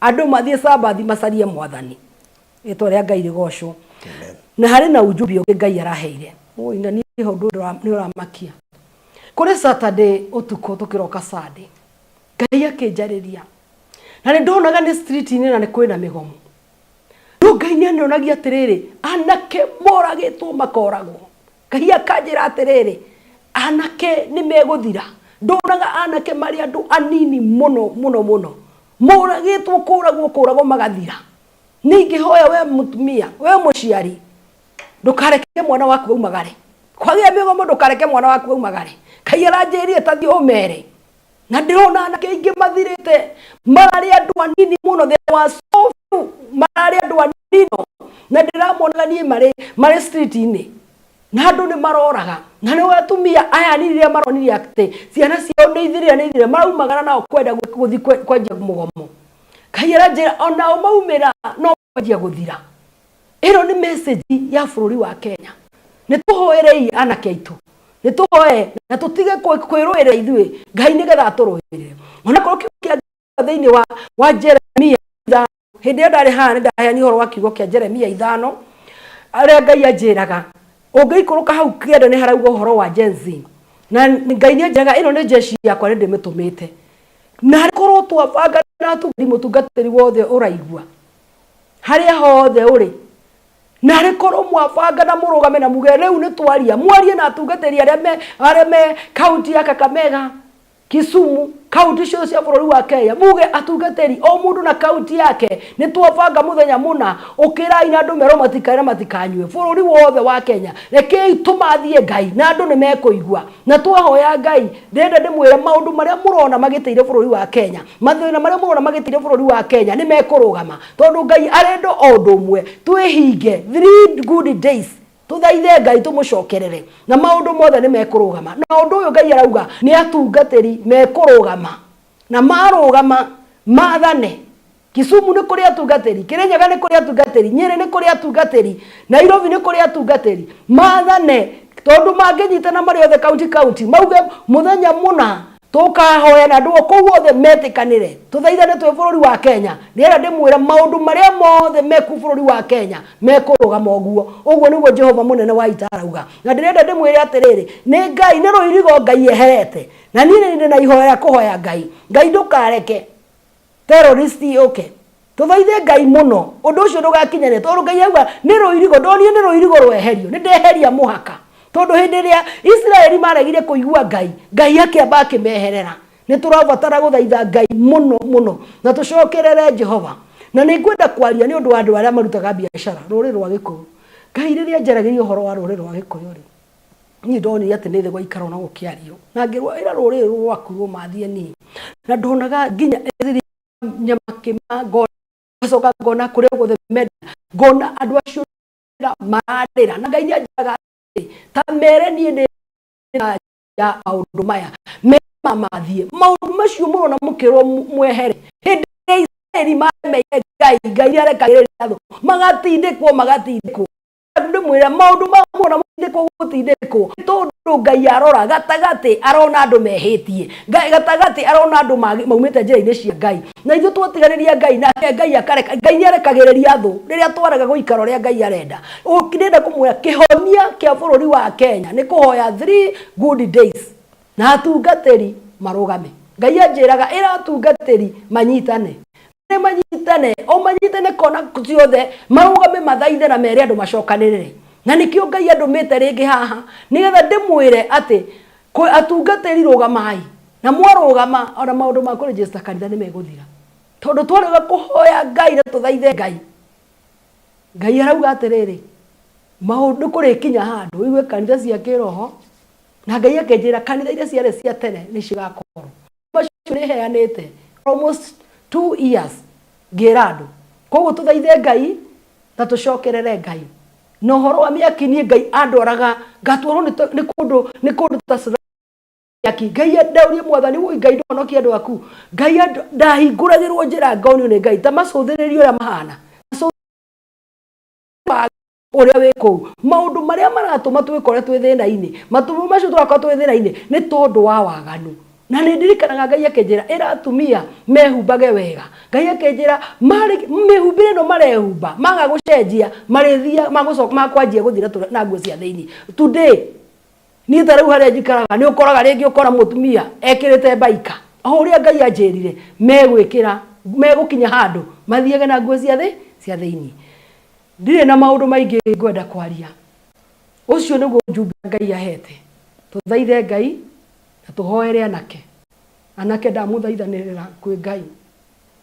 andũ mathiĩ Sabbath macarie mwathani. Rĩtwa rĩa Ngai rĩgocwo. Na harĩ na ujumbe ũngĩ Ngai araheire. Oi, na niĩ ũndũ nĩ ũramakia. Kũrĩ Saturday ũtukũ tũkĩroka Sunday, Ngai akĩnjarĩria. Na nĩ ndonaga nĩ street-inĩ na nĩ kwĩna mĩgomo. No Ngai nĩ anyonagia atĩrĩrĩ, anake moragĩtwo makoragwo. Ngai akanjĩra atĩrĩrĩ, anake nĩ megũthira. Ndonaga anake marĩ andũ anini mũno mũno mũno. Moragĩtwo kũragwo kũragwo magathira. Ningĩhoya we mũtumia, we mũciari, ndũkareke mwana waku aumagare. Kwagĩa mĩgomo ndũkareke mwana waku aumagare. Ngai aranjĩrire ta thiĩ ũmere. Na ndĩrona anake aingĩ mathirĩte, mararĩ andũ anini mũno, there were so few, mararĩ andũ anini mũno. Na ndĩramonaga niĩ marĩ marĩ street-inĩ. Na andũ nĩ maroraga. Na nĩo atumia aya anini rĩrĩa maronire atĩ ciana ciao nĩ ithirire nĩ ithirire, maraumagara nao kwenda gũthiĩ kwanjia mũgomo. Ngai aranjĩra onao maumĩra no kwanjia gũthira. Ĩno nĩ message ya bũrũri wa Kenya. Nĩ tũhoerei anake aitũ. Nĩ tũhoe na tũtige kwĩrũĩrĩra ithuĩ Ngai nĩgetha atũrũĩrĩre. Onakorwo kiugo kĩa Ngai thĩinĩ wa wa Jeremia ithano, hĩndĩ ĩyo ndarĩ haha nĩ ndaheanire ũhoro wa kiugo kĩa Jeremia ithano arĩa Ngai anjĩraga ũngĩikũrũka hau kĩanda nĩ harauga ũhoro wa Gen Z. Na Ngai nĩ anjĩraga ĩno nĩ jeshi yakwa nĩ ndĩmĩtũmĩte. Na korwo twabanga na atungatĩri mũtungatĩri wothe ũraigua harĩa hothe ũrĩ, narĩ korwo mwabanga na mũrũgame na muge rĩu nĩ twaria, mwarie na atungatĩri arĩa me arĩa me kaunti ya Kakamega, Kisumu, kaunti ciothe cia bũrũri wa Kenya, muge atungatĩri o mũndũ na kaunti yake nĩ twabanga mũthenya mũna, ũkĩrai na andũ merwo matikae na matikanyue bũrũri wothe wa Kenya. Rekei tũmathie Ngai na andũ nĩ mekũigua. Na twahoya Ngai, ndĩrenda ndĩmwĩre maũndũ marĩa mũrona magĩtĩire bũrũri wa Kenya, mathĩna marĩa mũrona magĩtĩire bũrũri wa Kenya nĩ mekũrũgama. Tondũ Ngai arenda o ũndũ ũmwe, twĩhinge three good days, tũthaithe Ngai tũmũcokerere, na maũndũ mothe nĩ mekũrũgama. Na ũndũ ũyũ Ngai arauga nĩ atungatĩri mekũrũgama, na marũgama mathane. Kisumu nĩ kũrĩ atungatĩri, Kirinyaga nĩ kũrĩ atungatĩri, Nyĩrĩ nĩ kũrĩ atungatĩri, Nairobi nĩ kũrĩ atungatĩri. Mathane tondũ mangĩnyitana marĩ othe kaunti kaunti mauge mũthenya mũna tũkahoya na andũ kũu othe metĩkanĩre tũthaithane twĩ bũrũri wa Kenya. Ndĩrenda ndĩmwĩre maũndũ marĩa mothe meku bũrũri wa Kenya mekũrũgama ũguo. Ũguo nĩguo Jehova mũnene wa ita arauga. Na ndĩrenda ndĩmwĩre atĩrĩrĩ, nĩ Ngai, nĩ rũirigo Ngai eherete. Na niĩ nĩ ndĩ na ihoya rĩa kũhoya Ngai. Ngai ndũkareke terrorist yũke. Tũthaithe Ngai mũno ũndũ ũcio ndũgakinyane, tondũ Ngai auga nĩ rũirigo, ndonire nĩ rũirigo rweherio, nĩ ndeheria mũhaka. Tondũ hĩndĩ ĩrĩa Isiraeli maregire kũigua Ngai, Ngai akĩamba akĩmeherera. Nĩ tũrabatara gũthaitha Ngai mũno mũno na tũcokerere Jehova. Na nĩ ngwenda kwaria nĩ ũndũ wa andũ arĩa marutaga biacara, rũrĩrĩ rwa Gĩkũyũ. Ngai rĩrĩa njaragĩria ũhoro wa rũrĩrĩ rwa Gĩkũyũ rĩ, niĩ ndonire atĩ nĩ thĩ gwaikara ona gũkĩario. Na ngĩrwo ĩra rũrĩrĩ rũrũ rwaku rũmathie niĩ. Na ndonaga nginya nyama kĩma, ngacoka ngona kũrĩa guothe menda, ngona andũ acio mararĩra. Na Ngai nĩ anjĩraga atĩrĩ, ta mere niĩ nĩ ya maũndũ maya, mere mamathiĩ maũndũ macio mũrona mũkĩrwo mwehere. Hĩndĩ ĩrĩa Isiraeli maremeire Ngai, Ngai nĩ arekagĩrĩria thũ, magatindĩkwo, magatindĩkwo. Ndĩmwĩre maũndũ ma mũrona mũtindĩkwo gũtindĩkwo, tondũ Ngai arora gatagatĩ arona andũ mehĩtie, Ngai gatagatĩ arona andũ maumĩte njĩra-inĩ cia Ngai. Na ithuĩ twatiganĩria Ngai, nake Ngai akareka, Ngai nĩ arekagĩrĩria thũ rĩrĩa twarega gũikara ũrĩa Ngai arenda. Ndĩrenda kũmwĩra kĩhonia kĩa bũrũri wa Kenya nĩ kũhoya 3 good days na atungatĩri marũgame. Ngai anjĩraga ĩra atungatĩri manyitane, manyitane, o manyitane kona ciothe, marũgame mathaithe na mere andũ macokanĩrĩre. Na nĩkĩo Ngai andũmĩte rĩngĩ haha nĩgetha ndĩmwĩre atĩ atungatĩri rũgamai, na mwarũgama ona maũndũ ma kũregister kanitha nĩ megũthira, tondũ twarega kũhoya Ngai na tũthaithe Ngai. Ngai arauga atĩrĩrĩ, maũndũ kũrĩkinya handũ ũigue kanitha cia kĩroho, na Ngai akĩnjĩra kanitha iria ciarĩ cia tene nĩ cigakorwo. Macio nĩ heanĩte almost 2 years ngĩra andũ. Koguo tũthaithe Ngai na tũcokerere Ngai. Na ũhoro wa mĩaki niĩ Ngai andwaraga ngatwarwo nĩ kũndũ, nĩ kũndũ ta mĩaki. Ngai ndaurie mwathani, woi Ngai ndũhonokie andũ aku. Ngai ndahingũragĩrwo njĩra ngonio nĩ Ngai ta macũthĩrĩrio ũrĩa mahana. Ũrĩa wĩ kũu. Maũndũ marĩa maratũma twĩkore twĩ thĩna-inĩ, matũma macio tũrakora twĩ thĩna-inĩ nĩ tondũ wa waganu. Na nĩ ndirikanaga Ngai akĩnjĩra ĩra atumia mehumbage wega. Ngai akĩnjĩra mĩhumbĩre ĩno marehumba maga gũcenjia marĩthia magũcoka makwanjia gũthira na nguo cia thĩinĩ. Today niĩ ta rĩu harĩa njikaraga nĩ ũkoraga rĩngĩ ũkora mũtumia ekĩrĩte mbaika. O ũrĩa Ngai anjĩrire megwĩkĩra, megũkinya handũ mathiage na nguo cia thĩ cia thĩinĩ. Ndirĩ na maũndũ maingĩ ngwenda kwaria. Ũcio nĩguo ũjumbe Ngai ahete. Tũthaithe Ngai na tũhoere anake. Anake ndamũthaithanĩrĩra kwĩ Ngai.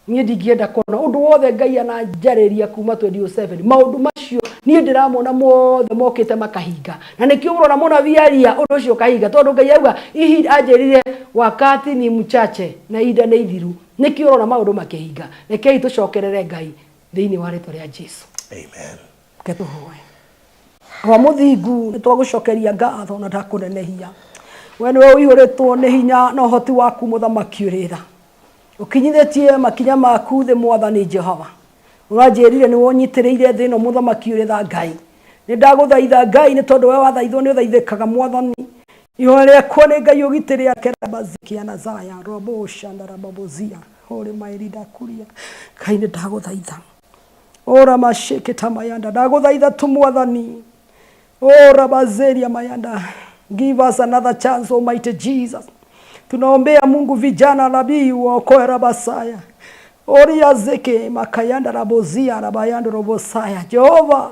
Niĩ ndingĩenda kuona ũndũ wothe Ngai ananjarĩria kuma 2007, maũndũ macio niĩ ndĩramona mothe mokĩte makahinga. Na nĩkĩo ũrona mũnabii aria ũndũ ũcio ũkahinga, tondũ Ngai auga ihinda, anjĩrire wakati ni mchache, na ihinda nĩ ithiru. Nĩkĩo ũrona maũndũ makĩhinga. Rekei tũcokerere Ngai thĩinĩ wa rĩtwa rĩa Jesu. Amen. Reke tũhoe. Awa mũthingu, nĩ twagũcokeria ngatho na ndakũnenehia. We nĩwe ũihũrĩtwo nĩ hinya na ũhoti waku mũthamaki ũrĩ tha. Ũkinyithĩtie makinya maku thĩ Mwathani Jehova. Ũranjĩrire nĩwe ũnyitĩrĩire thĩ ĩno mũthamaki ũrĩ tha Ngai. Nĩ ndagũthaitha Ngai nĩ tondũ we wathaithwo nĩ ũthaithĩkaga Mwathani. Ihoya rĩakwa nĩ Ngai ũgitĩre ake rabazikia na zaya robo shanda rababozia holy mairida kuria. Ngai nĩ ndagũthaitha. Ora masheketa mayanda ndagũthaitha tu Mwathani. Oh, Rabazeria Mayanda, give us another chance, Almighty Jesus. Tunaombea Mungu vijana nabii waokoe Rabasaya. Oria zeke makayanda rabozia rabayando robosaya. Jehova,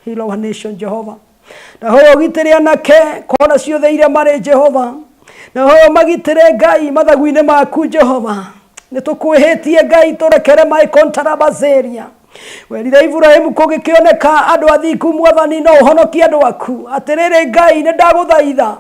heal our nation Jehova. Ndahoya ũgitĩre anake kona ciothe iria marĩ Jehova. Ndahoya ũmagitĩre Ngai mathagu-inĩ maku Jehova. Nĩtũkwĩhĩtie Ngai tũrekere my kontarabazeria. Werire Iburahimu kũngĩkĩoneka andũ athingu mwathani no ũhonokie andũ aku. Atĩrĩrĩ Ngai nĩ ndagũthaitha.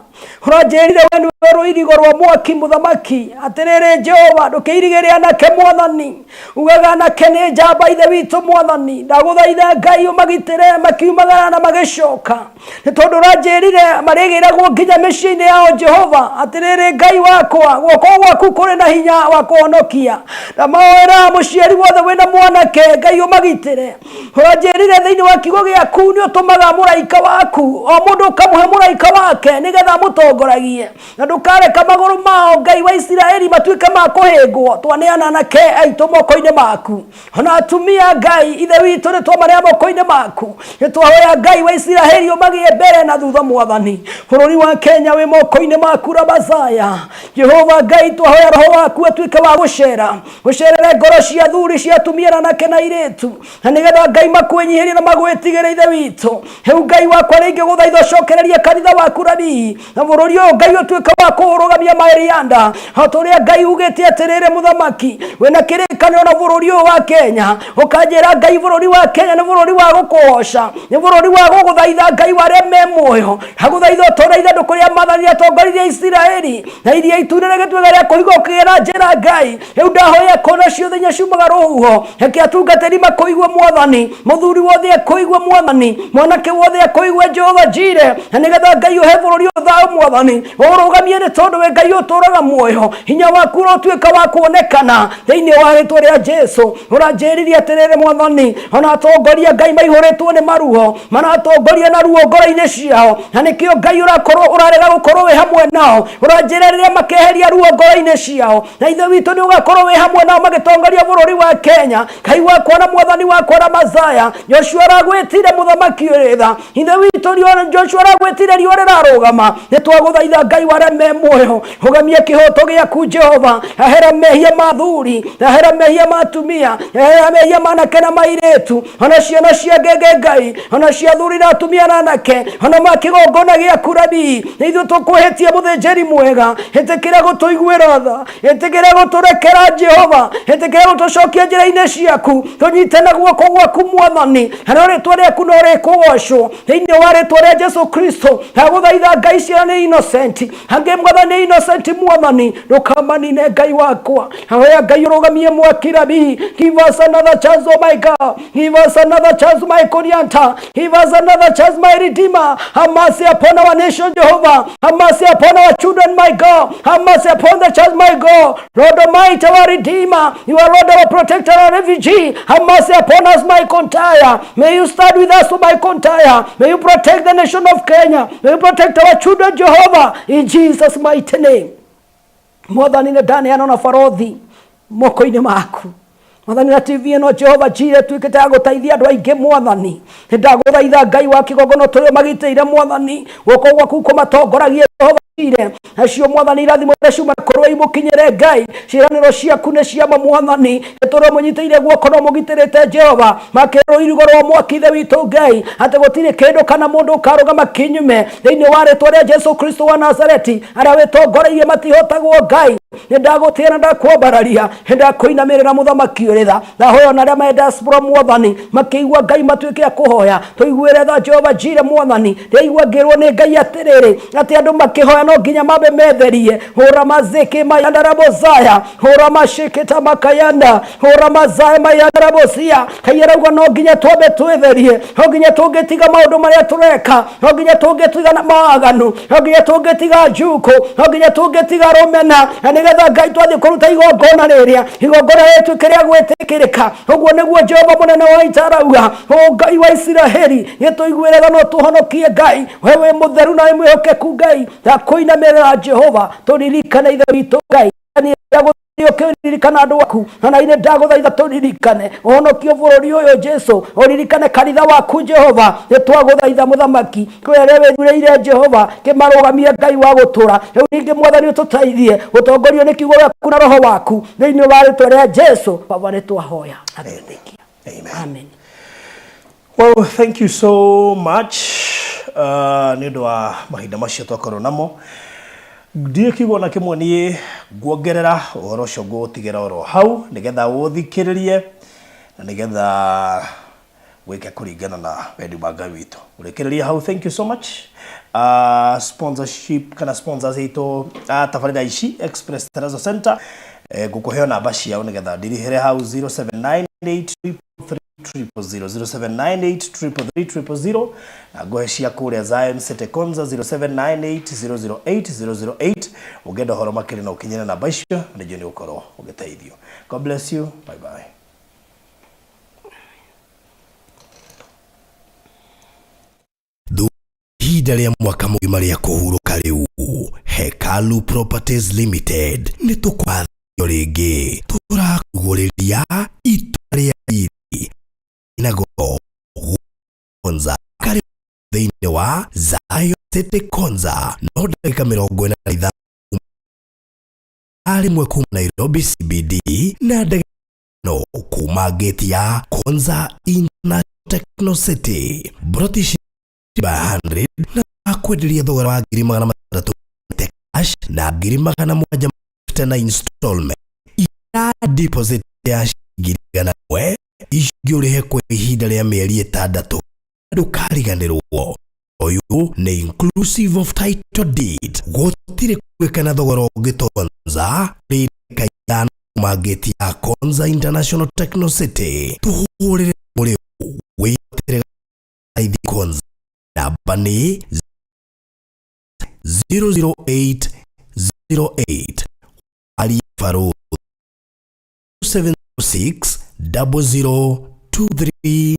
Ũranjĩrire we nĩwe rũirigo rwa mwaki mũthamaki. Atĩrĩrĩ Jehova ndũkĩirigĩre anake mwathani. Ugaga anake nĩ njamba ithe witũ mwathani. Ndagũthaitha Ngai ũmagitĩre makiumagara na magĩcoka. Nĩ tondũ ũranjĩrire marĩgĩragwo nginya mĩciĩ-inĩ yao Jehova. Atĩrĩrĩ Ngai wakwa, guoko gwaku kũrĩ na hinya wa kũhonokia. Ndamahoera mũciari wothe wĩna mwanake, Ngai ũmagitĩre. Ũranjĩrire thĩinĩ wa kiugo gĩaku nĩ ũtũmaga mũraika waku, o mũndũ ũkamũhe mũraika wake nĩgetha amũtongoragie. Na ndũkareka magũrũ mao Ngai wa Isiraeli matuĩke ma kũhĩngwo. Twaneana anake aitũ moko-inĩ maku. Ona atumia Ngai ithe witũ nĩ twamarĩa moko-inĩ maku. Nĩ twahoya Ngai wa Isiraeli ũmagĩe mbere na thutha mwathani. Bũrũri wa Kenya wĩ moko-inĩ maku Rabazaya. Jehova Ngai twahoya roho waku atuĩke wa gũcera. Ũcerere ngoro cia athuri cia atumia na anake na airĩtu. Na nĩgetha Ngai makwĩnyihĩrie na magwĩtigĩre ithe witũ. Rĩu Ngai wakwa rĩngĩ gũthaitha ũcokererie kanitha waku rabii. Na bũrũri ũyũ Ngai ũtuĩke wa kũũrũgamia maĩrĩanda. O ta ũrĩa Ngai ugĩte atĩrĩrĩ mũthamaki, wĩna kĩrĩkanĩro na bũrũri ũyũ wa Kenya. Ũkanjĩra Ngai bũrũri wa Kenya nĩ bũrũri wa gũkũgoca, nĩ bũrũri wa gũgũthaitha Ngai wa arĩa me muoyo. Ndagũthaitha ũtũũre ithandũkũ rĩa maathani rĩatongoririe Isiraeli, na iria itune rĩgĩtuĩka rĩa kũhingwo ũkĩgera njĩra Ngai. Rĩu ndahoya kona ciothe inya ciumaga rũhuho, reke atungatĩri makũigue mwathani, mũthuri wothe akũigue mwathani, mwanake wothe akũigue Jehova Jire, na nĩgetha Ngai ũhe bũrũri ũyũ thayũ mwathani, ũrũgamie nĩ tondũ we Ngai ũtũũraga muoyo, hinya waku ũrotuĩka wa kuonekana thĩinĩ wa rĩtwa rĩa Jesu. Ũranjĩrire atĩrĩrĩ mwathani, ona atongoria Ngai maihũrĩtwo nĩ maruo, maratongoria na ruo ngoro-inĩ ciao, na nĩkĩo Ngai ũrakorwo ũrarega gũkorwo wĩ hamwe nao. Ũranjĩra rĩrĩa makeheria ruo ngoro-inĩ ciao, na ithe witũ nĩ ũgakorwo wĩ hamwe nao magĩtongoria bũrũri wa Kenya. Ngai wakwa na mwathani wakwa na Mazaya, Joshua aragwĩtire mũthamaki ũrĩ tha. Ithe witũ Joshua aragwĩtire riũa rĩrarũgama. Nĩ twagũthaitha Ngai wa arĩa me muoyo, ũgemie kĩhoto gĩaku Jehova. Ehera mehia ma athuri, ehera mehia ma atumia, ehera mehia ma anake na mairĩtu, ona ciana cia ngenge Ngai, ona cia athuri na atumia na anake, ona ma kĩgongona gĩaku rabii. Nĩ ithuĩ tũkwĩhĩtie mũthĩnjĩri mwega, ĩtĩkĩra gũtũiguĩra tha, ĩtĩkĩra gũtũrekera Jehova, ĩtĩkĩra gũtũcokia njĩra-inĩ ciaku, tũnyite na guoko gwaku mwathani, na rĩtwa rĩaku no rĩkũgocwo thĩinĩ wa rĩtwa rĩa Jesu Kristo. Ndagũthaitha Ngai, ciana nĩ innocent, angĩ mwathani nĩ innocent mwathani, ndũkamanine Ngai wakwa. Hoya Ngai ũrũgamie mwaki rabii, give us another chance, oh my God, give us another chance, my Korianta, give us another chance, my Redeemer. Have mercy upon our nation, Jehovah. Have mercy upon our children, my God. Have mercy upon the church, my God. Lord Almighty, our Redeemer, you are Lord, our protector, our refugee. Have mercy upon us, my Kontaya. May you stand with us, my Kontaya. May you protect the nation of Kenya. May you protect our children, Jehovah, in Jesus' mighty name. Mwathani nĩ ndaneana na barothi moko-inĩ maku. Mwathani na TV ĩno Jehova Jire tuĩkĩte ya gũteithia andũ aingĩ mwathani. Nĩ ndagũthaitha Ngai wa kĩgongona tũrĩ magitĩire mwathani, guoko gwaku kũmatongoragie Jehova Jire. Nacio mwathani irathimo iria ciuma kũrĩ imũkinyĩre Ngai. Ciĩranĩro ciaku nĩ ciama mwathani. Nĩ tũrĩ mũnyitĩire guoko no mũgitĩrĩte Jehova. Makĩrwo irigũ rwa mwaki ithe witũ Ngai, atĩ gũtirĩ kĩndũ kana mũndũ ũkarũgama kinyume thĩinĩ wa rĩtwa rĩa Jesu Kristo wa Nazareti. Arĩa wĩtongoreirie matihotagwo Ngai. Nĩndagũtĩĩa na ndakwambararia, nĩndakũinamĩrĩra mũthamaki ũrĩ tha. Ndahoya ona arĩa me diaspora mwathani makĩigua Ngai matuĩke a kũhoya, tũiguĩre tha Jehova Jire mwathani. Ndĩraigua ngĩrwo nĩ Ngai atĩrĩrĩ, atĩ andũ makĩhoya no nginya mambe metherie. Hũra mazĩkĩ mayandarabozaya, hũra macĩkĩta makayanda, hũra mazaya mayandarabosia. Ngai arauga no nginya twambe twĩtherie, no nginya tũngĩtiga maũndũ marĩa tũreka, no nginya tũngĩtiga na mawaganu, no nginya tũngĩtiga njukũ, no nginya tũngĩtiga rũmena, na nĩgetha Ngai twathiĩ kũruta igongona rĩrĩa, igongona rĩtuĩke rĩa gwĩtĩkĩrĩka. Ũguo nĩguo Jehova mũnene wa ita arauga, o Ngai wa Isiraeli, gĩtũiguĩre tha no tũhonokie Ngai. We wĩ mũtheru na wĩ mwĩhokeku Ngai, ndakũinamĩrĩra Jehova, tũririkane Ithe witũ Ngai. Ũkĩririkana andũ aku na na inĩ ndagũthaitha tũririkane ũhonokie bũrũri ũyũ Jesu, ũririkane kanitha waku Jehova. Nĩtwagũthaitha mũthamaki, kwĩ arĩa wĩthurĩire Jehova, kĩmarũgamie Ngai wa gũtũra. Rĩu ningĩ mwathani ũtũteithie gũtongorio nĩ kiugo gĩaku na roho waku, thĩinĩ wa rĩtwa rĩa Jesu Baba nĩtwahoya na twetĩkia. Amen. Amen. Well, thank you so much nĩ ũndũ wa mahinda macio twakorwo namo. Ndirĩ kiugo na kĩmwe niĩ nguongerera, ũhoro ũcio ngũũtigĩra oro hau nĩgetha ũũthikĩrĩrie na nĩgetha wĩke kũringana na wendi wa Ngai witũ. Ngũrĩkĩrĩria hau, thank you so much. Sponsorship kana sponsors itũ tabarĩra ici Express Terrazzo Center, ngũkũheo namba ciao nĩgetha ndirihĩre hau 0798 000 0798 na ngũhe cia kũrĩa Zion City Konza 0798 008 008. Ũngĩenda ũhoro makĩria na ũkinyĩre namba icio, na nĩnjũĩ nĩ ũgũkorwo ũgĩteithio. God bless you. Bye bye. Ihinda rĩa mwaka mũgima rĩa kũhurũka rĩu, Hekalu Properties Limited nĩ tũkwathio rĩngĩ, tũrakugũrĩria itũra rĩa riri na goro Konza karĩ thĩinĩ wa Zion City Konza, no ndagĩka 45 rĩmwe kuma Nairobi CBD na ndagĩka no kuma gate ya Konza International Techno City. Broti by 100 na akwenderia thogora wa 600,000 cash na 750,000 na installment. Ira deposit ya 100,000 icio ũrĩhe kwa ihinda rĩa mĩeri 6. Ndũkariganĩrwo, ũyũ nĩ inclusive of title deed. Gũtirĩ gwĩka na thogora ũngĩtonza rĩ ndagĩka 5 kuma gate ya Konza International Techno City. Tũhũrĩre rĩu wĩtĩre raithi Konza, namba nĩ 00808. Aria Barũthi 706 002338.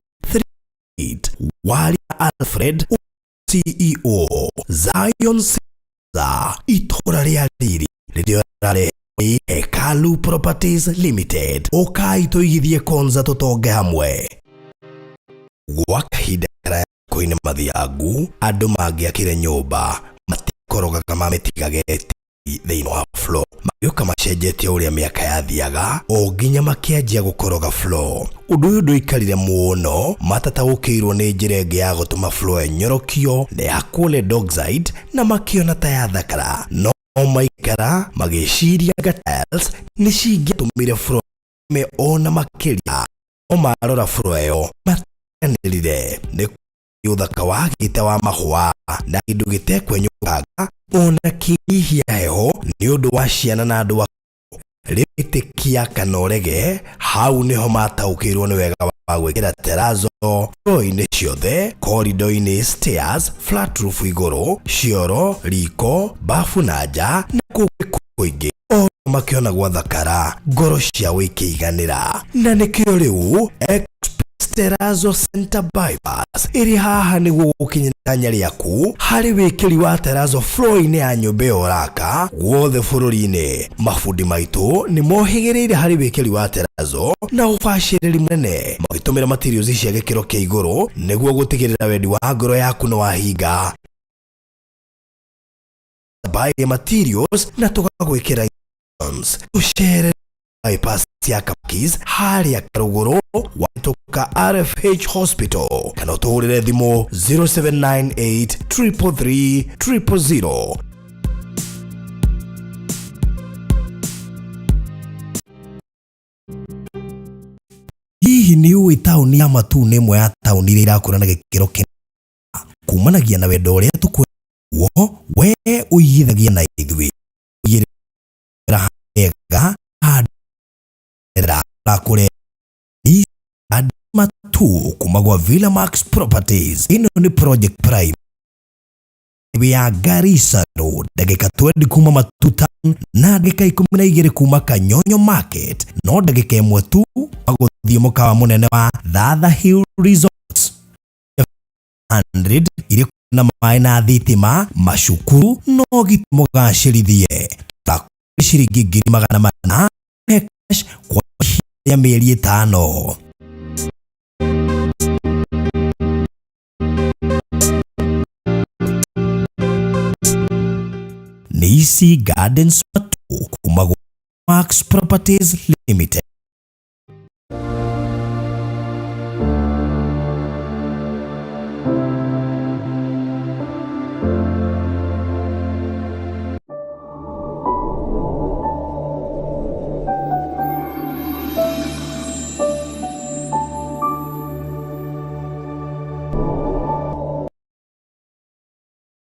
Waria Alfred, CEO Zion Center, itũra rĩa riri rĩrĩa rĩrarehe nĩ Hekalu Properties Limited. Ũkai tũigithie Konza tũtonge hamwe. Gwa kahinda karaya koine mathiangu, andũ mangĩakire nyũmba matikorogaga mamĩtigage thĩinĩ wa floor, magĩũka macenjetie ũrĩa mĩaka yathiaga o nginya makĩanjia gũkoroga floor. Ũndũ ũyũ ndũikarire mũno, matataũkĩirwo nĩ njĩra ĩngĩ ya gũtũma floor ĩnyorokio na yakwo lead oxide, na makĩona ta yathakara, no maikara magĩciria anga tiles nĩ cingĩatũmire floor me ona makĩria. No marora floor ĩyo matianĩrire nĩ ũthaka wa gĩte wa mahũa na kĩndũ gĩtekwenyũkanga ona kĩnyihia heho nĩ ũndũ wa ciana na andũ rĩtĩkia kana ũrege. Hau nĩho mataũkĩirwo nĩ wega wa gwĩkĩra terrazzo floor-inĩ ciothe, corridor-inĩ, stairs, flat roof igũrũ, cioro, riko, bafu na nja na kũngĩ kũingĩ. O makĩona gwathakara, ngoro ciao ikĩiganĩra, na nĩkĩo rĩu Express Terrazzo Center Bypass ĩrĩ haha nĩguo gũkinyĩra itanya rĩaku harĩ wĩkĩri wa terrazzo floor-inĩ ya nyũmba ĩyo ũraka guothe bũrũri-inĩ. Mabundi maitũ nĩ mohĩgĩrĩire harĩ wĩkĩri wa terrazzo na ũbacĩrĩri mũnene, magĩtũmĩra materials cia gĩkĩro kĩa igũrũ nĩguo gũtigĩrĩra wendi wa ngoro yaku nĩ wahinga. Buy materials na tũgagwĩkĩra. Tũcere bypass ya Kakis harĩa Karũgũrũ wahĩtũka RFH Hospital, kana ũtũhũrĩre thimũ 0798 333 000. Hihi nĩ ũĩ taũni ya Matuu nĩ ĩmwe ya taũni iria irakũra na gĩkĩro kĩnene kumanagia na wendo ũrĩa tũkwendwo we ũigithagia na ithuĩ ũigĩrĩra wega handũ kũrĩa Matuu kuma gwa Villa Max Properties. Ĩno nĩ project prime ya Garissa Road, ndagĩka 20 kuma Matuu Town na ndagĩka 12 kuma Kanyonyo Market, no ndagĩka 1 tu gũthiĩ mũkawa mũnene wa Thatha Hill Resorts 100 irĩ na maĩ na thitima, macukuru no gĩtĩ mũgacĩrithie ta ciringi 400,000 cash kwa ihinda rĩa mĩeri 5. Nĩ ici Gardens Matuu kuma gwa Max Properties Limited.